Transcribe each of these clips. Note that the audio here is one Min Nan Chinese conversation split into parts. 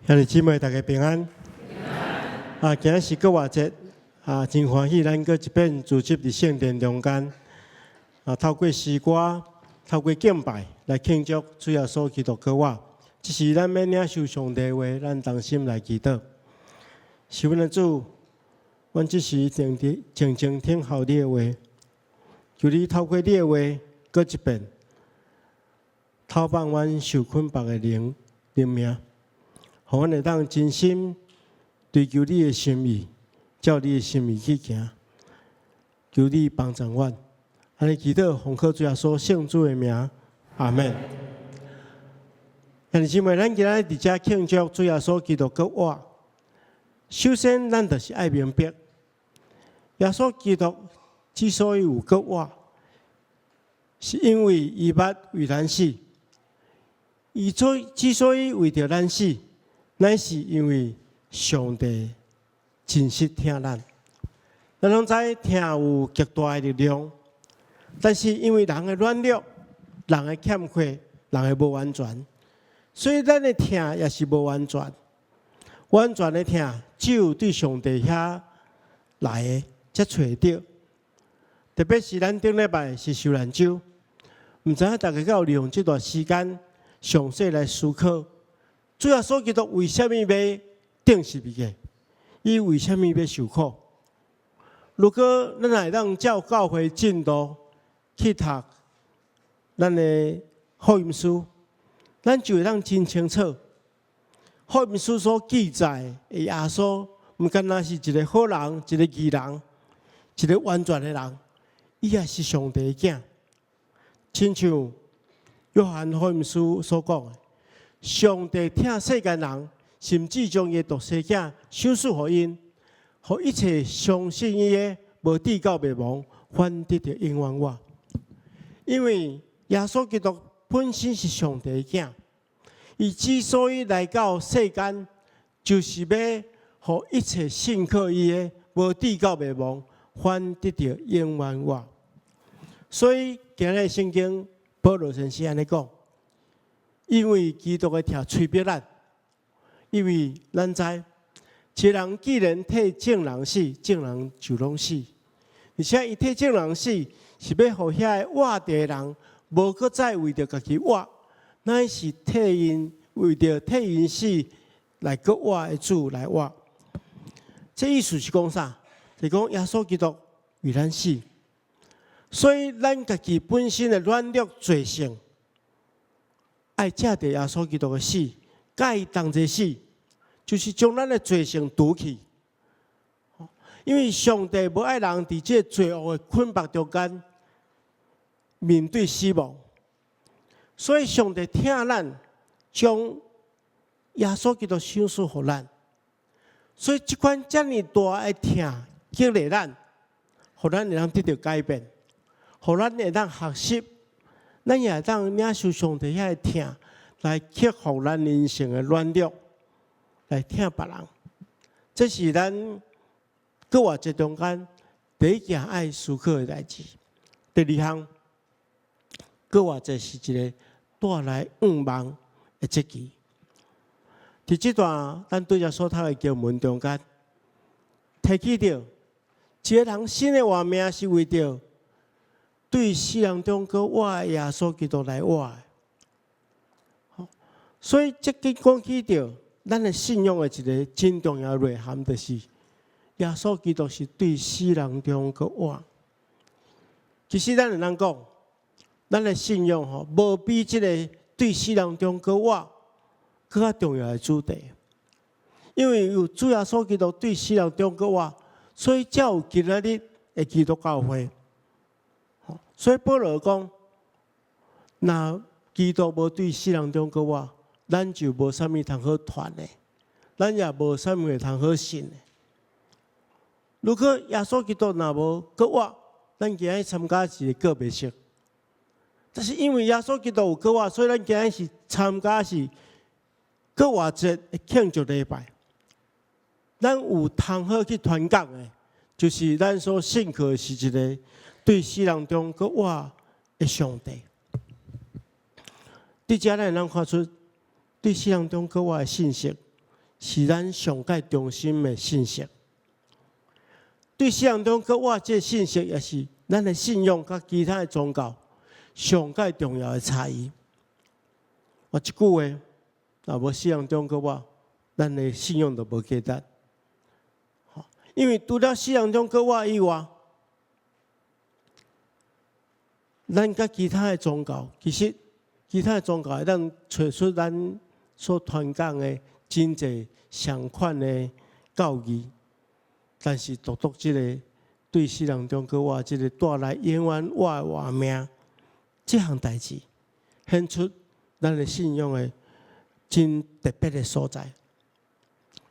兄弟姊妹，大家平安。啊，今日是復活節，啊，真歡喜，咱閣一遍聚集佇聖殿中間，啊，透過詩歌，透過敬拜來慶祝主耶穌基督復活。這時咱欲領受上帝話，咱同心來祈禱。是阮的主，阮這時靜靜靜靜聽候你的話，求你透過你的話，閣一遍，透放阮受捆綁的靈靈命。予阮會當真心追求你的心意，照你的心意去行。求你幫助阮，按呢祈禱，奉靠主耶穌聖子的名，阿門。兄弟姊妹，咱今仔日佇遮慶祝主耶穌基督復活。首先，咱就是愛明白，耶穌基督之所以有復活，是因為伊捌為咱死。伊之所以為著咱死，乃是因為上帝真實疼咱。咱攏知疼有極大的力量，但是因為人的軟弱、人的欠缺、人的無完全，所以咱的疼也是無完全。完全的疼只有對上帝遐來的才揣著。特別是咱頂禮拜是受難週，毋知影大家敢有利用這段時間詳細來思考。主耶穌基督為啥物欲釘十字架？伊為啥物欲受苦？如果咱會當照教會進度去讀咱的福音書，咱就會當真清楚。福音書所記載的耶穌，毋干焦是一個好人，一個義人，一個完全的人，伊也是上帝的囝。親像約翰福音書所講的，上帝疼世間人，甚至將伊的獨生子賞賜予𪜶，予一切相信伊的，無致到滅亡，反得著永遠活。因為耶穌基督本身是上帝的囝，伊之所以來到世間，就是欲予一切信靠伊的，無致到滅亡，反得著永遠活。所以今日聖經保羅先生按呢講。因為基督的疼催逼咱，因為咱知，一人既然替眾人死，眾人就攏死。而且伊替眾人死，是欲予遐个活著的人，無閣再為著家己活，乃是替𪜶為著替𪜶死來閣活的主來活。這意思是講啥？是講耶穌基督為咱死，所以咱家己本身的軟弱罪性，愛藉著耶穌基督的死，佮伊同齊死，就是將咱的罪性除去。因為上帝無愛人佇這個罪惡的捆綁中間面對死亡，所以上帝疼咱，將耶穌基督賞賜予咱。所以這款遮爾大的疼激勵咱，予咱會當得著改變，予咱會當學習。咱也會當領受上帝遐个疼，來克服咱人性的軟弱，來疼別人。這是咱復活節中間第一件愛思考的代誌。第二項，復活節是一個帶來向望的節期。佇這段咱拄才所讀的經文中間，提起著一個人新的活命是為著對死人中閣活的耶穌基督來活的，所以這個講起著咱的信仰的一個真重要內涵，就是耶穌基督是對死人中閣活。其實咱會當講，咱的信仰吼，無比這個對死人中閣活閣較重要的主題。因為有主耶穌基督對死人中閣活，所以才有今仔日的基督教會。所以保羅講，若基督無對死人中閣活，咱就無啥物通好傳的，咱也無啥物通好信的。如果耶穌基督若無閣活，咱今日參加一個告別式。但是因為耶穌基督有閣活，所以咱今日是參加是復活節的慶祝禮拜。咱有通好去傳講的，就是咱所信靠的是一個對死人中閣活的上帝。佇遮咱會當看出對死人中閣活的信息，是咱上蓋中心的信息。對死人中閣活這個信息，也是咱的信仰佮其他的宗教上蓋重要的差異。我一句話，若無死人中閣活，咱的信仰就無價值。因為除了死人中閣活以外，咱佮其他的宗教，其實其他的宗教會當揣出咱所傳講的真濟相款的教義，但是獨獨這个對死人中閣活，這个帶來永遠活的活命，這項代誌，顯出咱的信仰的真特別的所在。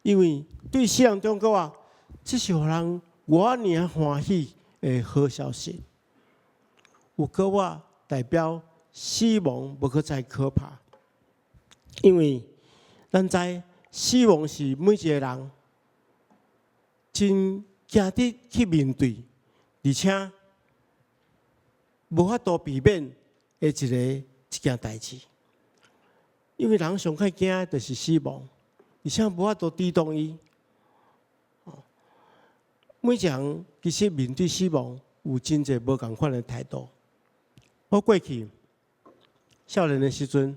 因為對死人中閣活，這是予人偌爾歡喜的好消息。有閣活代表死亡無閣再可怕，因為咱知死亡是每一个人真驚得去面對，而且無法度避免的一件代誌。因為人上較驚的就是死亡，而且無法度抵擋伊。每一个人其實面對死亡有真濟無仝款的態度。我過去少年的時陣，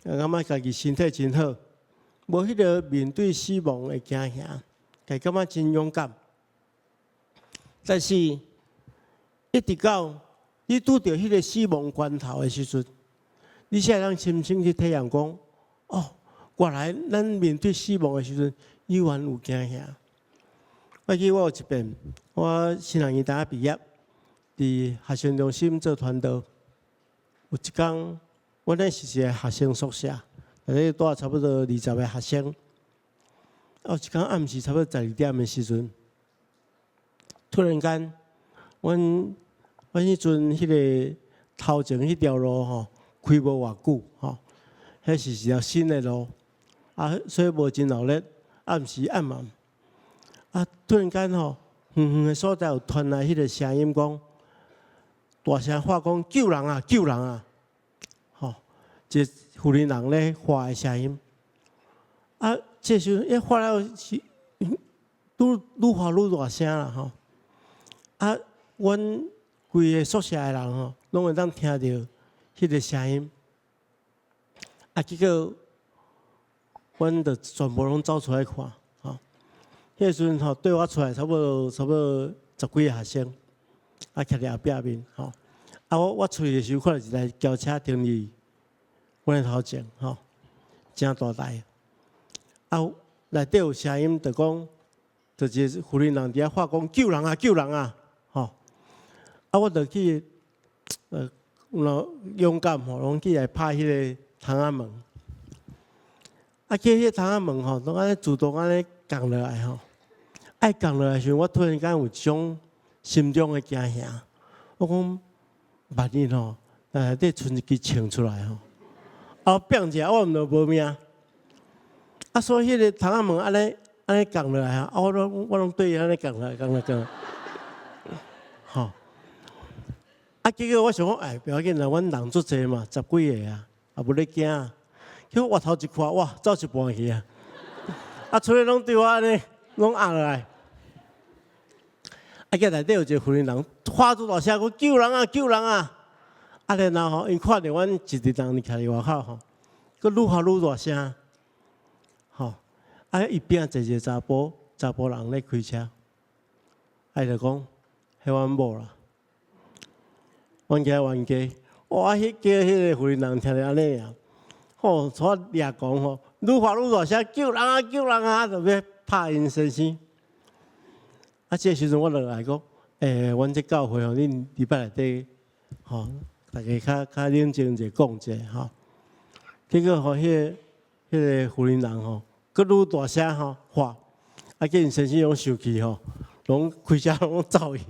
感覺家己身體真好，無彼个面對死亡的驚嚇，家己感覺真勇敢。但是，一直到你拄著彼个死亡關頭的時陣，你才會當親身去體驗講，哦，原來咱面對死亡的時陣，依然有驚嚇。我記得我有一遍，我神學院大學畢業，佇學生中心做傳道。有一工，阮那是一个學生宿舍，內底住差不多20個學生。有一工暗時差不多12點的時陣，突然間，阮彼陣彼个頭前彼條路吼開無偌久吼，彼是一條新的路，啊，所以無真鬧熱，暗時暗暗。啊！突然間吼，遠遠的所在有傳來彼个聲音，講大聲喊講救人啊！救人啊！吼，一個婦人人咧喊的聲音。啊，這時陣一喊了是愈愈喊愈大聲啦吼。啊，阮規个宿舍的人吼，攏會當聽著彼个聲音。啊，結果阮就全部攏走出來看。彼个時陣吼，綴我出來差不多十幾个學生，啊，徛佇後壁面吼。啊，我出去的時候，看著一台轎車停佇阮的頭前吼，誠大台。啊，內底有聲音，就講，就一个婦人人佇遐喊講救人啊，救人啊，吼。啊，我就去，有勇敢吼，攏去來拍彼个窗仔門。啊，去彼个窗仔門吼，攏按呢自動按呢降落來吼。愛降落來時陣，我突然間有一種心中的驚嚇。我講萬一吼，內底賰一支槍出來吼，啊，變一下我毋就無命。啊，所以彼个窗仔門按呢按呢降落來啊，我攏對伊按呢降落來，降落降。吼！啊，結果我想講，哎，不要緊啦，阮人足濟嘛，十幾个啊，也無咧驚。結果回頭一看，哇，走一半去啊！啊，出來攏對我按呢，攏壓落來。啊，結內底有一个婦人人發出大聲講救人啊，救人啊！啊，然後吼，𪜶看著阮一個人徛佇外口吼，閣愈喊愈大聲，吼！啊，伊邊仔坐一个查埔人咧開車，啊，伊就講，彼阮某啦，阮家冤家，哇！彼叫彼个婦人人聽著按呢爾，吼，煞掠狂吼，愈喊愈大聲，救人啊，救人啊！就欲拍𪜶先生。啊，這个時陣我落來講，欸，阮這教會吼，恁禮拜內底吼，大家較較冷靜者講者吼。結果吼，彼个婦人人吼，閣愈大聲吼喊，啊，叫𪜶先生攏生氣吼，攏開車攏走去。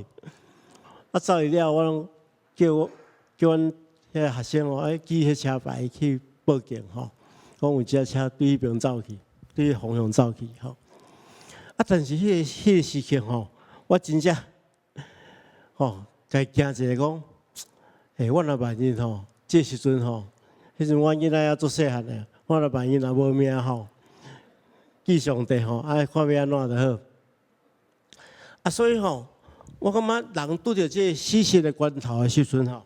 啊，走去了，我攏叫我叫阮彼个學生吼，愛記彼車牌去報警吼，講有一隻車對彼邊走去，對彼方向走去吼。啊，但是彼个時刻吼，我真正吼，家驚一下講，欸，我若萬一吼，這時陣吼，彼陣阮囡仔猶足細漢的，我若萬一若無命吼，記上帝吼，啊看欲按怎就好。啊，所以吼，我感覺人拄著這個死實的關頭的時陣吼，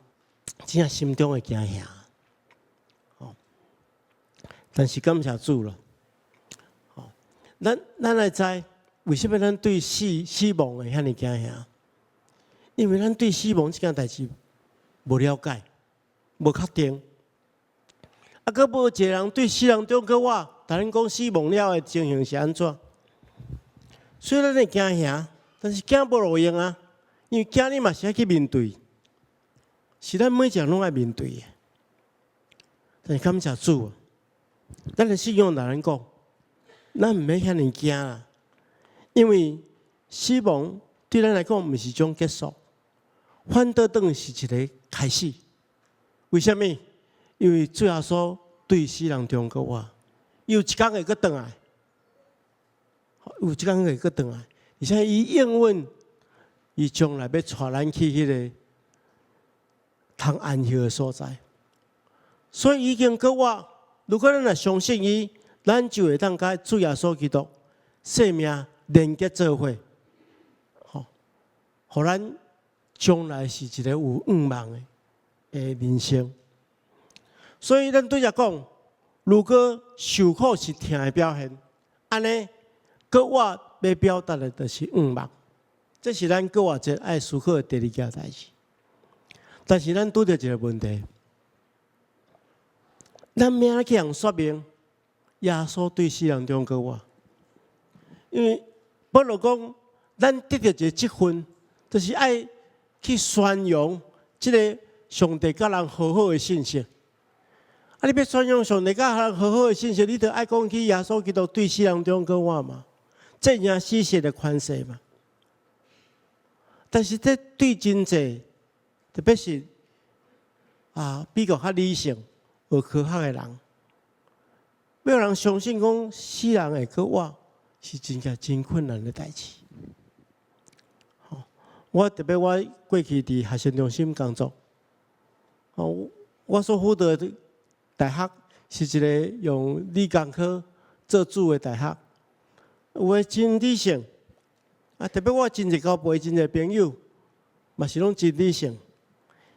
真正心中會驚嚇。吼，但是感謝主咯。吼，咱來知為啥物咱對死亡會遐爾驚嚇？因為咱對死亡這件代誌無了解，無確定。啊，閣無一個人對死人中閣活，共咱講死亡了的情形是按怎？所以咱會驚嚇，但是驚無路用啊，因為驚你嘛是愛去面對，是咱每一個人攏愛面對的。但是感謝主，咱的信仰共咱講，咱毋免遐爾驚啦，因為死亡對咱來講毋是一種結束，反倒等於是一個開始。為啥物？因為主耶穌對死人中復活，伊有一工會閣轉來，有一工會閣轉來，而且伊應允，伊將來欲帶咱去彼个通安息的所在。所以已經復活，如果咱若相信伊，咱就會當佮主耶穌基督生命連結做伙，吼，予咱將來是一個有盼望的人生。所以咱拄才講，如果受苦是疼的表現，按呢，閣活欲表達的就是盼望。這是咱復活節愛思考的第二件代誌。但是咱拄著一個問題，咱欲按怎去予人說明耶穌對死人中復活？因為保羅講，咱得著一個職分，就是愛去宣揚這个上帝佮人和好的信息。啊！你欲宣揚上帝佮人和好的信息，你著愛講起耶穌基督對死人中復活嘛，這領死實的權勢嘛。但是這對真濟，特別是比較較理性、學科學的人，欲予人相信講死人會復活，是真正真困難的代誌。我特別我過去佇學生中心工作，我所輔導的大學是一个用理工科做主的大學，有的真理性，啊，特別我真濟交陪真濟朋友，嘛是攏真理性。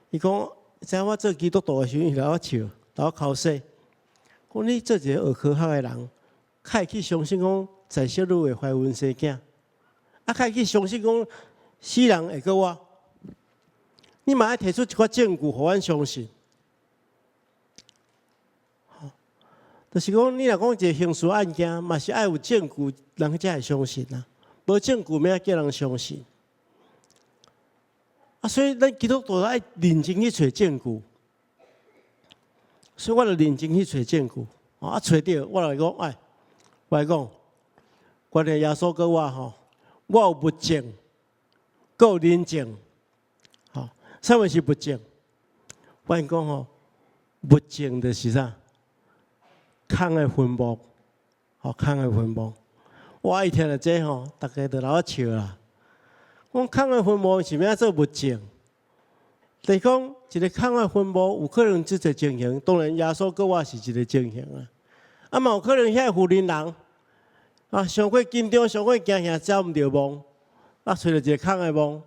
伊講，知影我做基督徒的時陣，伊來我笑，來我剾洗。講你做一个學科學的人，較會去相信講載小女會懷孕生囝，啊，較會去相信講死人會復活。你嘛愛提出一寡證據，予阮相信。吼，就是講，你若講一个刑事案件，嘛是愛有證據，人才會相信啊。無證據，欲按怎叫人相信？啊，所以咱基督徒愛認真去揣證據。所以我就認真去揣證據。啊，揣著，我來講，哎，我來講，關於耶穌復活吼，我有物證，閣有人證。吼，啥物是物證？我講吼，物證就是啥？空的墳墓，吼，空的墳墓。我一聽著這吼，逐家就來我笑啦。講空的墳墓是欲按怎做物證？就是講一个空的墳墓有可能這個情形，當然耶穌復活是一个情形啊。啊嘛有可能遐个婦人人啊，傷過緊張，傷過驚嚇，走毋著墓，啊，揣著一个空的墓，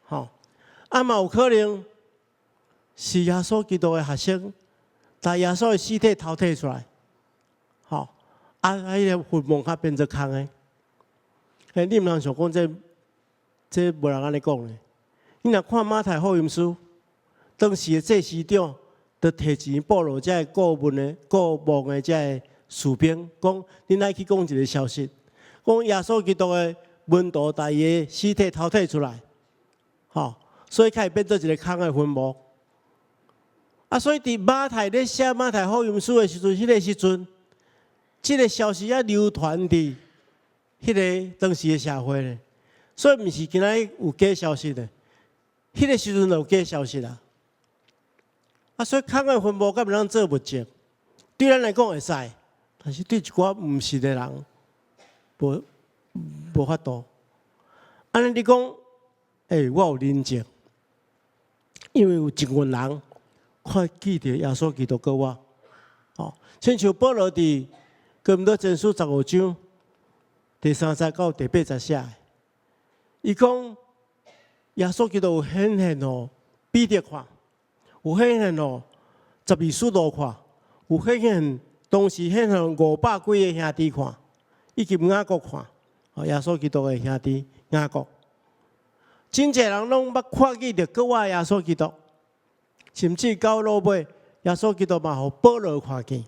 吼。啊嘛有可能是耶穌基督的學生，共耶穌的屍體偷提出來，吼。啊，彼个墳墓較變做空的。嘿，你毋通想講這無人按呢講咧。你若看馬太福音書，當時的祭司長就提錢報羅這个顧問的顧墓的這个士兵，講恁愛去講一个消息，講耶穌基督的門徒共伊的屍體偷提出來，吼，所以才會變做一个空的墳墓。啊，所以佇馬太咧寫馬太福音書的時陣，彼个時陣，這个消息也流傳佇彼个當時的社會咧，所以毋是今仔日有假消息的，彼个時陣就有假消息啦。啊，所以空的墳墓敢會當做物證？對咱來講會使，但是對一寡毋信的人，無法度。按呢你講，欸，我有人證，因為有一群人看見著耶穌基督復活，吼，親像保羅佇哥林多前書15章，第三節到第八節寫的。伊講耶穌基督有顯現予彼得看，有顯現予12使徒看，有顯現當時顯現五百幾個兄弟看，以及雅各看。耶穌基督的兄弟雅各，真濟人攏捌看見著閣活耶穌基督，甚至到落尾，耶穌基督嘛予保羅看見。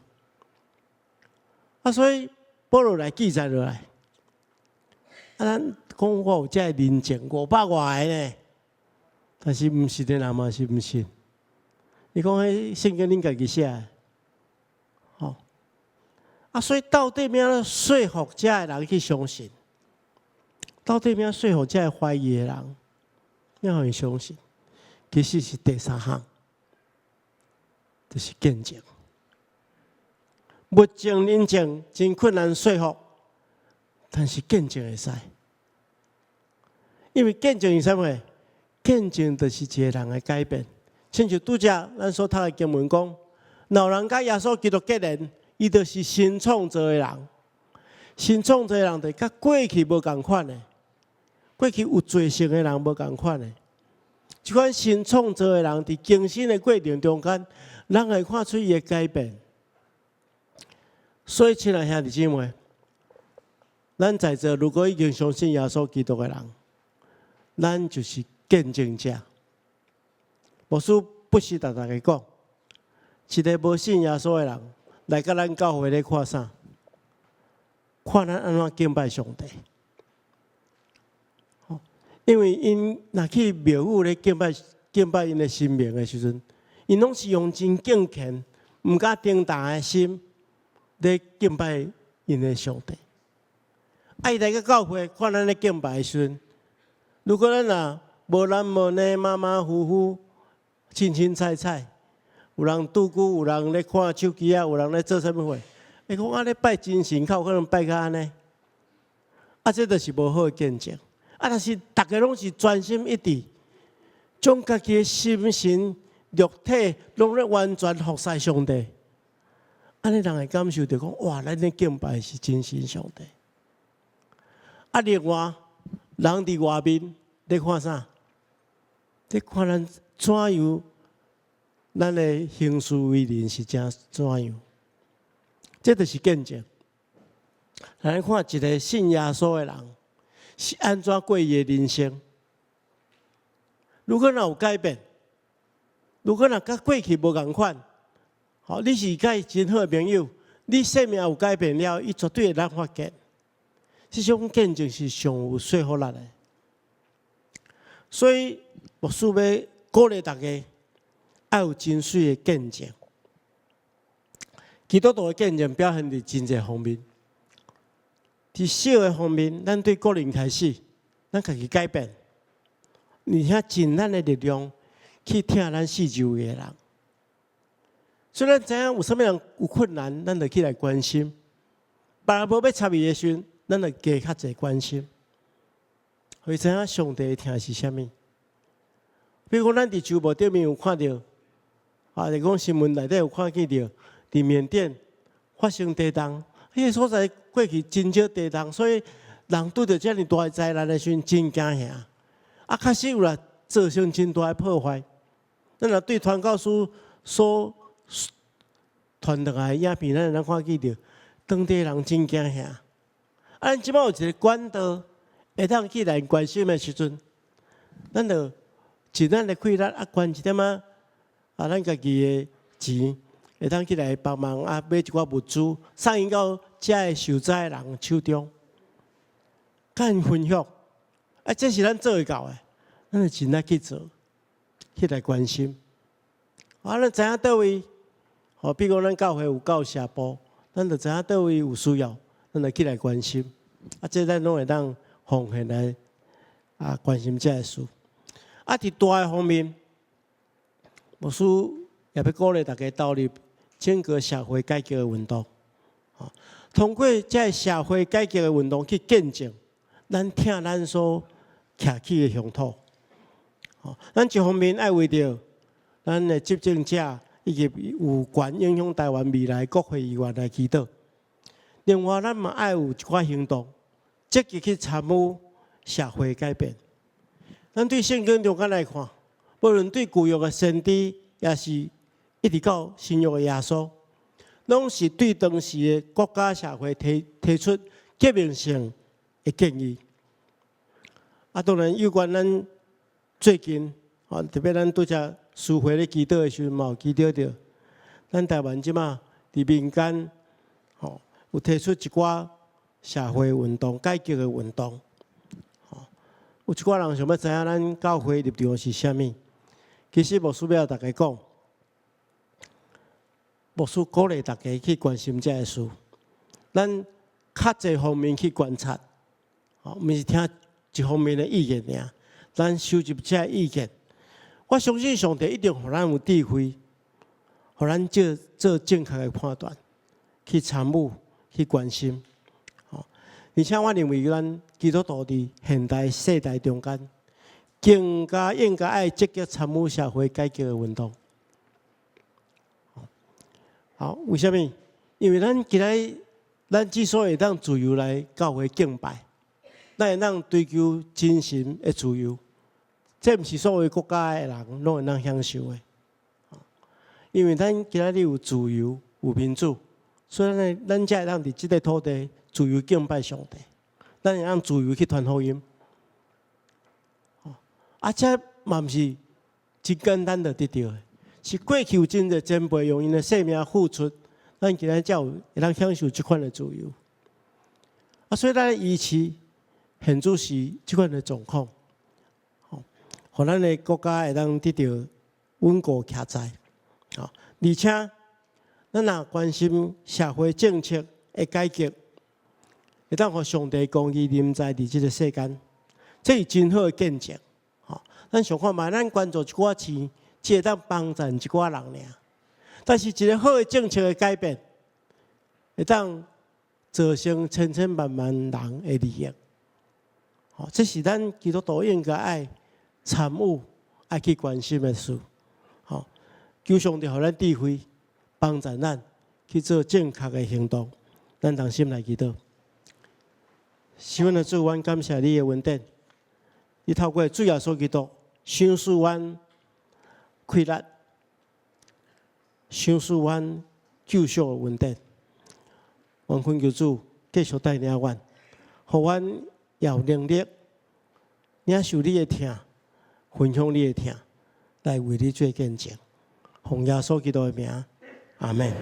啊，所以保羅來記載落來。啊，咱講我有這个認證五百外個呢，但是毋信的人嘛是毋信。伊講彼聖經恁家己寫的，吼。啊，所以到底欲按怎說服這个人去相信？到底欲按怎說服這个懷疑的人，欲予伊相信？其實是第三項，就是見證。物證、人證真困難說服，但是見證會使。因為見證是啥物？見證就是一個人的改變。親像拄才咱所讀的經文講，若有人佮耶穌基督結連，伊就是新創造的人。新創造的人就佮過去無仝款的，過去有罪性的人無仝款的。這款新創造的人，佇更新的過程中間，人會看出伊的改變。所以，親愛兄弟姊妹，咱在座如果已經相信耶穌基督的人，咱就是見證者。牧師不時共大家講，一个無信耶穌的人來佮咱教會咧看啥？看咱按怎敬拜上帝。因為𪜶若去廟宇咧敬拜敬拜𪜶的神明的時陣，𪜶攏是用真敬虔、毋敢動彈的心咧敬拜𪜶的上帝。啊，伊來到教會看咱咧敬拜的時陣，如果咱若無男無女、馬馬虎虎、凊凊彩彩，有人拄久，有人咧看手機啊，有人咧做啥物貨？會講啊，咧拜真神，較有可能拜較按呢？啊，這就是無好的見證。啊，若是逐家攏是專心一致，將家己的心神、肉體攏咧完全服侍上帝，按呢人會感受著講，哇，咱咧敬拜是真神上帝。啊，另外，人佇外面咧看啥？咧看咱怎樣，咱的行事為人是怎怎樣？這就是見證。來看一個信耶穌的人是按怎過伊的人生。如果若有改變，如果若佮過去無仝款，吼，你是佮伊真好的朋友，你生命有改變了，伊絕對會當發現。這種見證是上有說服力的。所以牧師欲鼓勵大家，愛有真媠的見證。基督徒的見證表現佇真濟方面。佇小的方面，咱對個人開始，咱家己改變，而且盡咱的力量去疼咱四周圍的人。所以咱知影有啥物人有困難，咱就起來關心。別人無欲插伊的時陣，咱就加較濟關心。予伊知影上帝的疼是啥物。比如講，咱佇周報頂面有看著，啊，就講新聞內底有看見著，佇緬甸發生地動，彼個所在過去真少地動，所以人拄著遮爾大的災難的時陣，真驚嚇。啊，確實有啦，造成真大的破壞。咱若對傳教士所傳轉來的影片，咱會當看見著，當地人真驚嚇。啊，咱這擺有一个管道，會當去來關心的時陣，咱就盡咱的氣力啊，捐一點仔啊，咱家己的錢會當去來幫忙啊，買一寡物資送𪜶到遮个受災的人手中，佮𪜶分享。啊，這是咱做會到的，咱就盡力去做，去來關心。啊，咱知影佗位，吼，比如講咱教會有教社部，咱就知影佗位有需要，咱就去來關心。啊，這咱攏會當奉獻來啊，關心這个事。啊，佇大的方面，牧師也欲鼓勵大家投入整個社會改革的運動。通過這个社會改革的運動去見證，咱疼咱所徛起的鄉土。咱一方面愛為著咱的執政者以及有權影響台灣未來國會議員來祈禱。另外，咱嘛愛有一寡行動，積極去參與社會改變。咱對聖經中間來看，無論對舊約的先知，抑是一直到新約的耶穌，攏是對當時的國家社會提出革命性的建議。啊，當然有關咱最近，啊，特別咱拄才司會咧祈禱的時陣，嘛有祈禱著，咱台灣這馬佇民間，吼，有提出一寡社會運動、改革的運動。吼，有一寡人想欲知影咱教會立場是啥物。其實牧師欲共大家講，牧師鼓勵大家去關心這个事。咱較濟方面去觀察，吼，毋是聽一方面的意見爾，咱收集這个意見。我相信上帝一定予咱有智慧，予咱做做正確的判斷，去參與、去關心。吼，而且我認為咱基督徒佇現代世代中間，更加應該愛積極參與社會改革的運動。好，為啥物？因為咱今仔咱之所以會當自由來教會敬拜，咱會當追求精神的自由，這毋是所有國家的人攏會當享受的。因為咱今仔日有自由、有民主，所以咱才會當佇這个土地自由敬拜上帝，咱會當自由去傳福音。啊，這嘛毋是真簡單就得著的，是過去有真濟前輩用𪜶的性命付出，咱今仔才有會當享受這款的自由。啊，所以咱維持現主時這款的狀況，吼，予咱的國家會當得著穩固徛在。吼，而且咱若關心社會政策的改革，會當予上帝公義臨在佇這个世間，這是真好的見證。吼，咱想看覓，咱捐助一寡錢，只會當幫贊一寡人爾。但是一个好的政策的改變，會當造成千千萬萬人的利益。吼，這是咱基督徒應該愛參與、愛去關心的事。吼，求上帝予咱智慧，幫助咱去做正確的行動。咱同心來祈禱。是阮的主，阮感謝你的恩典。你透過主耶穌基督，賞賜阮氣力，賞賜阮救贖的恩典。阮懇求主繼續帶領阮，予阮也有能力領受你的疼，分享你的疼，來為你做見證。奉耶穌基督的名，阿門。